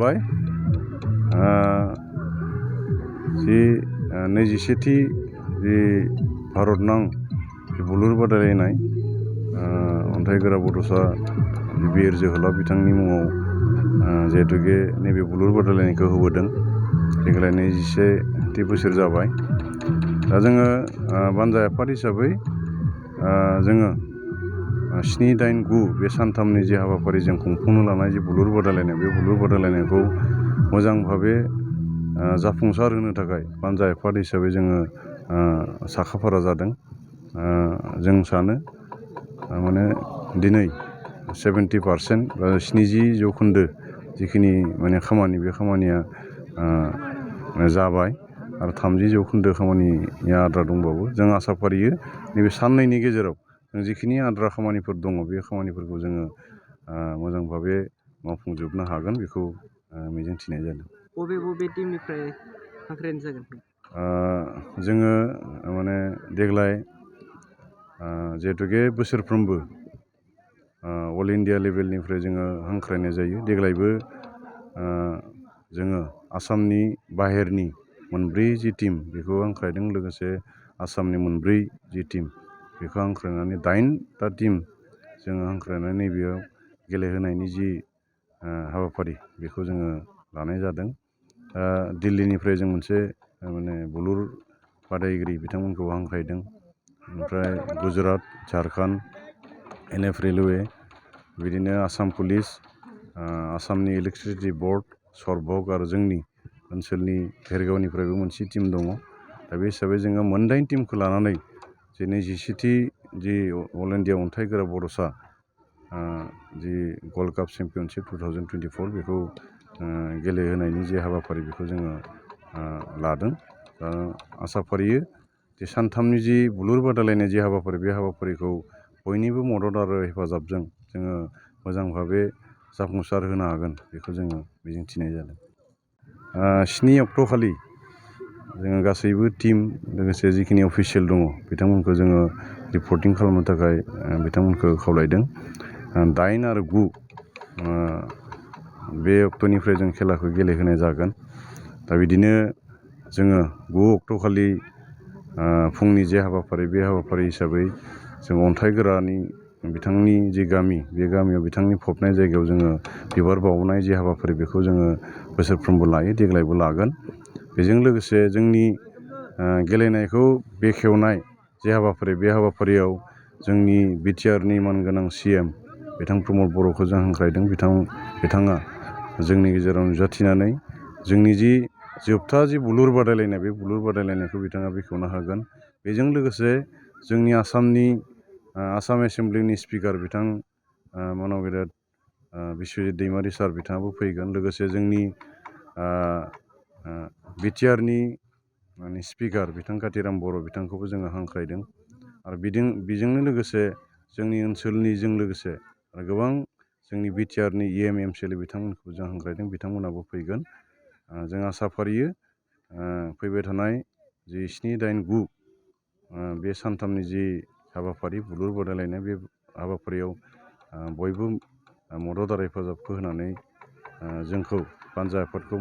मोनबाय जि 21थि जि भारतनां बुलुर बादायलायनाय अन्थाइगोरा बड'सा बिर जोहोलाव बिथांनि मुङाव जिहेतुके नैबे बुलुर बादायलायनायखौ होबोदों। देग्लाय 21थि बोसोर जाबाय। दा जोङो बानजाय आफाद हिसाबै जोङो 7, 8, 9 बे सानथामनि जे हाबाफारिजों खुंफुंनो लानाय जे बुलुर बादायलायनाय बे बुलुर बादायलायनायखौ मोजां भाबे जाफुंसार होनो थाखाय बानजाय आफाद हिसाबै जोङो साखाफारा जादों। जों सानो माने दिनै 70% बा 70% जिखिनि माने खामानि बे खामानिया जाबाय आरो 30% खामानिया आद्रा दंबावो। जों आसा फारियो नैबे साननैनि गेजेराव जों जिखिनि आद्रा खामानिफोर दङ बे खामानिफोरखौ जोङो मोजां भाबे मावफुंजोबनो हागोन बेखौ मिजिंथिनाय जादों। बबे टिमनिफ्राय हांख्रायनाय जागोन? जोङो माने देग्लाय जिहेतुके बोसोरफ्रोमबो अल इन्डिया लेभेलनिफ्राय जोङो हांख्रायनाय जायो। देग्लायबो जोङो आसामनि बाहेरनि 4 जि टिम बेखौ हांख्रायदों, लोगोसे आसामनि 4 जि टिम बेखौ हांख्रायनानै 8टा टिम जोङो हांख्रायनानै नैबेयाव गेलेहोनायनि जि हाबाफारि बेखौ जोङो लानाय जादों। दिल्लीनिफ्राय जों मोनसे माने बुलुर बादायगिरि बिथांमोनखौ हांख्रायदों। ओमफ्राय गुजरात, झारखन्ड, NF रेलवे, बिदिनो आसाम पुलिस, आसामनि इलेक्ट्रिसिटि बोर्ड, सरभग आरो जोंनि ओनसोलनि भेरगावनिफ्रायबो मोनसे टिम दङ। दा बे हिसाबै जोङो 8 टिमखौ लानानै जे 21थि जि अल इन्डिया अन्थाइगोरा बड'सा जि गल्ड काप चेम्पियनशिप 2024 बेखौ गेलेहोनायनि जे हाबाफारि बेखौ जोङो लादों। आसा फारियो जे सानथामनि जि बुलुर बादायलायनाय जि हाबाफारि बे हाबाफारिखौ बयनिबो मदद आरो हेफाजाबजों जोङो मोजां भाबे जाफुंसार होनो हागोन बेखौ जोङो मिजिंथिनाय जादों। 7 अक्ट' खालि जोङो गासैबो टिम लोगोसे जिखिनि अफिसियेल दङ बिथांमोनखौ जोङो रिपर्टिं खालामनो थाखाय बिथांमोनखौ खावलायदों। 8 आरो 9 बे अक्ट'निफ्राय जों खेलाखौ गेलेहोनाय जागोन। दा बिदिनो जोङो 9 अक्ट' खालि फुंनि जे हाबाफारि बे हाबाफारि हिसाबै जों अन्थाइगोरानि बिथांनि जि गामि बे गामियाव बिथांनि फबनाय जायगायाव जोङो बिबार बावनाय जे हाबाफारि बेखौ जोङो बोसोरफ्रोमबो लायो, देग्लायबो लागोन। बेजों लोगोसे जोंनि गेलेनायखौ बेखेवनाय जे हाबाफारि बे हाबाफारियाव जोंनि बिटिआरनि मानगोनां CM बिथां प्रमद बर'खौ जों हांख्रायदों। बिथाङा जोंनि गेजेराव नुजाथिनानै जोंनि जि जोबथा जि बुलुर बादायलायनाय बे बुलुर बादायलायनायखौ बिथाङा बेखेवनो हागोन। बेजों लोगोसे जोंनि आसामनि आसाम एसेम्ब्लिनि स्पिकार बिथां मानगेजेर बिस्वजित दैमारि सार बिथाङाबो फैगोन। लोगोसे जोंनि बिटिआरनि माने स्पिकार बिथां कातिराम बर' बिथांखौबो जोङो हांख्रायदों। आरो बेजोंनो लोगोसे जोंनि ओनसोलनिजों लोगोसे गोबां जोंनि बिटिआरनि EM MCLA बिथांमोनखौ जों हांख्रायदों, बिथांमोनाबो फैगोन। जों आसा फारियो फैबाय थानाय जि 7, 8, 9 बे सानथामनि जि हाबाफारि बुलुर बादायलायनाय बे हाबाफारियाव बयबो मदद आरो हेफाजाबखौ होनानै जोंखौ बानजाय आफादखौ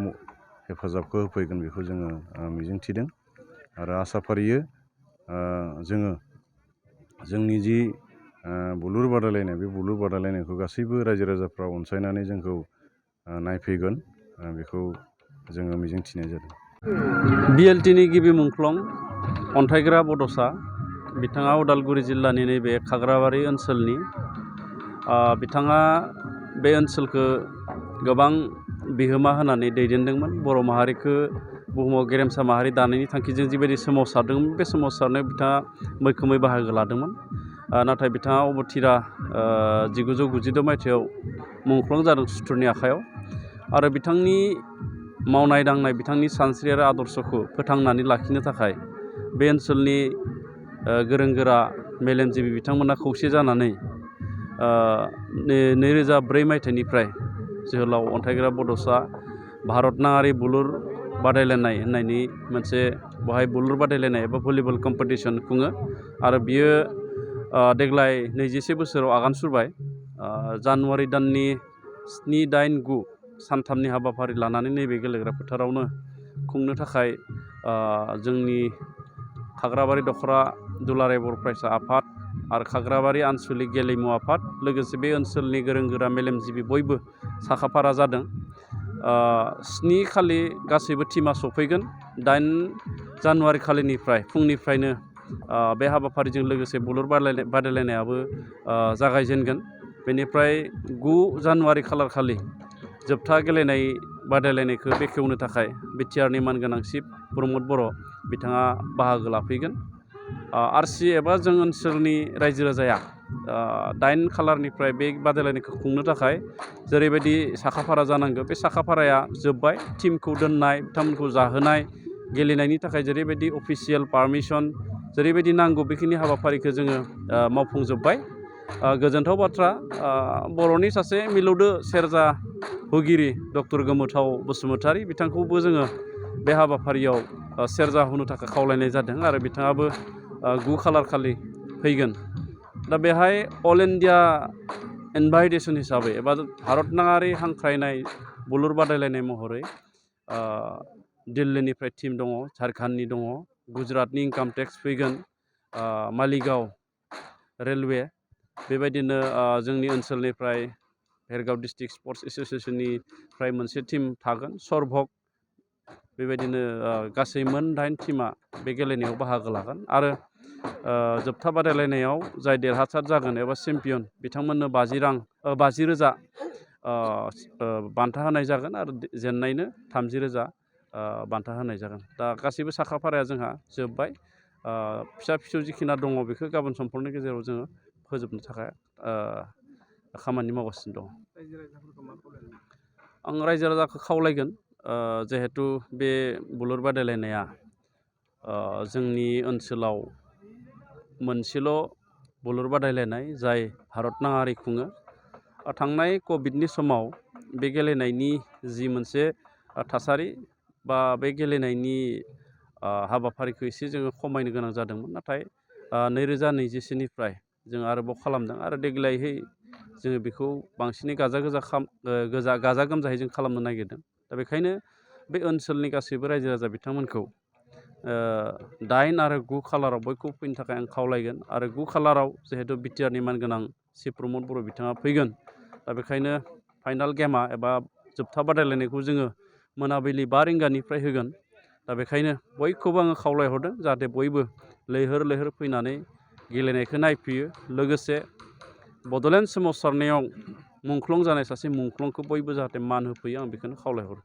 हेफाजाबखौ होफैगोन बेखौ जोङो मिजिंथिदों। आरो आसा फारियो जोङो जोंनि जि बुलुर बादायलायनाय बे बुलुर बादायलायनायखौ गासैबो रायजो राजाफ्रा अनसायनानै जोंखौ नायफैगोन बेखौ जोङो मिजिंथिनाय जादों। BLTनि गिबि मुंख्लं अन्थाइगोरा बड'सा बिथाङा उदालगुरि जिल्लानि नैबे खाग्राबारि ओनसोलनि। बिथाङा बे ओनसोलखौ गोबां बिहोमा होनानै दैदेनदोंमोन। बर' माहारिखौ बुहुमाव गेरेमसा माहारि दानायनि थांखिजों जिबायदि सोमावसारदोंमोन बे सोमावसारनायाव बिथाङा मैखोमै बाहागो लादोंमोन। नाथाय बिथाङा अबथिरा 1996 मायथाइयाव मुंख्लं जादों सुथुरनि आखायाव। आरो बिथांनि मावनाय दांनाय बिथांनि सानस्रि आरो आदर्शखौ फोथांनानै लाखिनो थाखाय बे ओनसोलनि गोरों गोरा मेलेमजिबि बिथांमोना खौसे जानानै 2004 मायथाइनिफ्राय जोहोलाव अन्थाइगोरा बड'सा भारतनाङारि बुलुर बादायलायनाय होननायनि मोनसे बेवहाय बुलुर बादायलायनाय एबा भलिबल कम्पिटिसन खुङो। आरो बियो देग्लाय 21 बोसोराव आगान सुरबाय। जानुवारि दाननि 7, 8, 9 सानथामनि हाबाफारि लानानै नैबे गेलेग्रा फोथारावनो खुंनो थाखाय जोंनि खाग्राबारि दख'रा दुलाराय बर' फरायसा आफाद आरो खाग्राबारि आनसलिक गेलेमु आफाद लोगोसे बे ओनसोलनि गोरों गोरा मेलेमजिबि बयबो साखाफारा जादों। 7 खालि गासैबो टिमा सफैगोन। 8 जानुवारि खालिनिफ्राय फुंनिफ्रायनो बे हाबाफारिजों लोगोसे बुलुर बादायलायनायाबो जागायजेनगोन। बेनिफ्राय 9 जानुवारि खालार खालि जोबथा गेलेनाय बादायलायनायखौ बेखेवनो थाखाय बिटिआरनि मानगोनां चिफ प्रमद बर' बिथाङा बाहागो लाफैगोन। आरसि एबा जों ओनसोलनि रायजो राजाया 8 खालारनिफ्राय बे बादायलायनायखौ खुंनो थाखाय जेरैबायदि साखाफारा जानांगौ बे साखाफाराया जोब्बाय। टिमखौ दोननाय, बिथांमोनखौ जाहोनाय, गेलेनायनि थाखाय जेरैबायदि अफिसियेल पारमिसन जेरैबायदि नांगौ बेखिनि हाबाफारिखौ जोङो मावफुंजोब्बाय। गोजोनथाव बाथ्रा, बर'नि सासे मिलौदो सेरजा हुगिरि डक्टर गोमोथाव बसुमतारी बिथांखौबो जोङो बे हाबाफारियाव सेरजा हुनो थाखाय खावलायनाय जादों आरो बिथाङाबो 9 खालार खालि फैगोन। दा बेहाय अल इन्डिया इनभाइटेसन हिसाबै एबा भारतनाङारि हांख्रायनाय बुलुर बादायलायनाय महरै दिल्लीनिफ्राय टिम दङ, झारखन्डनि दङ, गुजरातनि इनकाम टेक्स फैगोन, मालिगाव रेलवे, बेबायदिनो जोंनि ओनसोलनिफ्राय भेरगाव डिस्ट्रिक्ट स्पर्ट्स एस'सिएशननिफ्राय मोनसे टिम थागोन, सरभग, बेबायदिनो गासै मोन 8 टिमा बे गेलेनायाव बाहागो लागोन आरो जोबथा बादायलायनायाव जाय देरहासार जागोन एबा चेम्पियन बिथांमोननो 50,000 बान्था होनाय जागोन आरो जेननायनो 30,000 बान्था होनाय जागोन। दा गासैबो साखाफाराया जोंहा जोब्बाय। फिसा फिसौ जिखिना दङ बेखौ गाबोन समफोरनि गेजेराव जोङो फोजोबनो थाखाय खामानि मावगासिनो दं। आं रायजो राजाखौ खावलायगोन, जिहेथु बे बुलुर बादायलायनाया जोंनि ओनसोलाव मोनसेल' बुलुर बादायलायनाय जाय भारतनाङारि खुङो। थांनाय कभिडनि समाव बे गेलेनायनि जि मोनसे थासारि बा बे गेलेनायनि हाबाफारिखौ एसे जोङो खमायनो गोनां जादोंमोन, नाथाय 2021निफ्राय जों आरोबाव खालामदों आरो देग्लायहै जोङो बेखौ बांसिनै गाजा गोमजायै जों खालामनो नागिरदों। दा बेखायनो बे ओनसोलनि गासैबो रायजो राजा बिथांमोनखौ 8 आरो 9 खालाराव बयखौबो फैनो थाखाय आं खावलायगोन आरो 9 खालाराव जिहेतु बिटिआरनि मानगोनां चिफ प्रमद बर' बिथाङा फैगोन। दा बेखायनो फाइनाल गेमा एबा जोबथा बादायलायनायखौ जोङो मोनाबिलि 5 रिंगानिफ्राय होगोन। दा बेखायनो बयखौबो आङो खावलायहरदों जाहाथे बयबो लैहोर लैहोर फैनानै गेलेनायखौ नायफैयो, लोगोसे बड'लेण्ड सोमावसारनायाव मुंख्लं जानाय सासे मुंख्लंखौ बयबो जाहाथे मान होफैयो, आं बेखौनो खावलायहरो।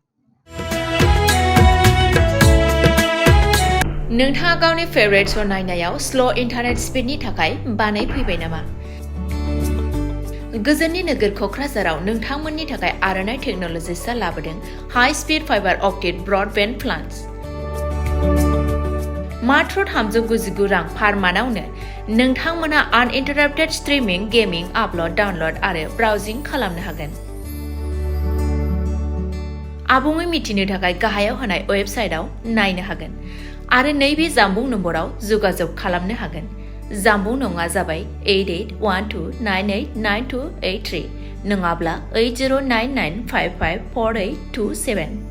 नोंथाङा गावनि फेभरेट श' नायनायाव स्ल' इन्टारनेट स्पिडनि थाखाय बानायफैबाय नामा? गोजोननि नोगोर क'क्राझाराव नोंथांमोननि थाखाय आर'नाइ टेक्न'लजिसआ लाबोदों high speed fibre optic broadband plans. मात्र 399 रां पार मान्थआवनो नोंथांमोना आनइन्टाराप्टेड स्ट्रिमिं, गेमिं, आपल'ड, डाउनल'ड आरो ब्राउजिं खालामनो हागोन। आबुङै मिथिनो थाखाय गाहायाव होनाय वेबसाइटआव नायनो हागोन आरो नैबे जामबुं नम्बराव जगाजग खालामनो हागोन। जामबुं नङा जाबाय 8812989283 नङाब्ला 8099554827।